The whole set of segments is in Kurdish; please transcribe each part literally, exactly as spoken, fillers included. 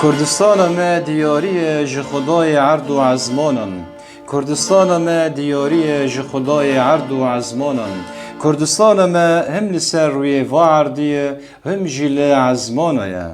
Kurdistana me diyarî ye ji Xwedayê erd û ezmanan. Kurdistana me diyarî ye ji Xwedayê erd û ezmanan. Kurdistana me him li ser rûyê va erdî ye, him jî li ezmana ye.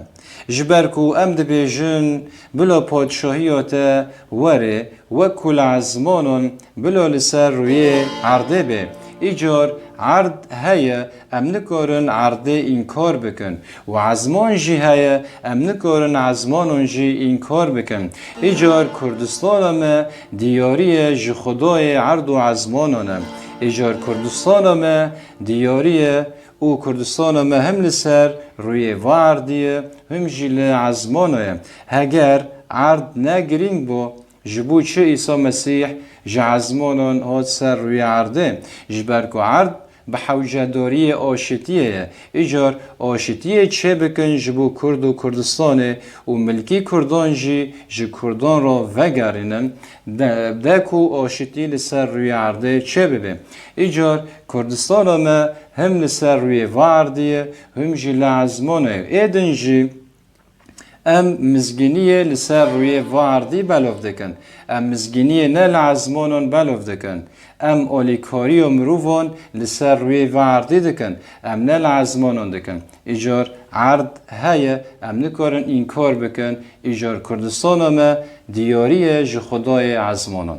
Ji ber ku em dibêjin, bila padşahiya te were, wek ku li ezmanan, bila li ser rûyê erdê be. Îcar erd heye, em nikarin erdê înkar bikin. Û ezman jî heye, em nikarin ezmanan jî înkar bikin. Îcar Kurdistana me diyarî ye ji Xwedayê erd û ezmanan e. Îcar Kurdistana me diyarî ye û Kurdistana me him li ser rûyê va erdî ye, him jî li ezmana ye. Heger erd ne girîng bû, ji bo çi Îsa Mesîh ji ezmanan hat ser rûyê erdê? Ji ber ku erd bi hewcedariyê aşitiyê ye. Îcar aşitiyê çêbikin ji bo Kurd û Kurdistanê û milkî Kurdan jî ji Kurdan re vegerînin, de, de ku aşitî li ser rûyê erdê çêbibe. Îcar Kurdistana me him li ser rûyê va erdî ye, him jî li ezmanê ye. Êdin jî em mizgîniyê li ser rûyê va erdî belov dikin. Em mizgîniyê ne li ezmanan belov dikin. Em alîkariya mirovan li ser rûyê va erdî dikin. Em ne li ezmanan dikin. Îcar erd heye, em nikarin înkar bikin. Îcar Kurdistana me diyarî ye ji Xwedayê ezmanan.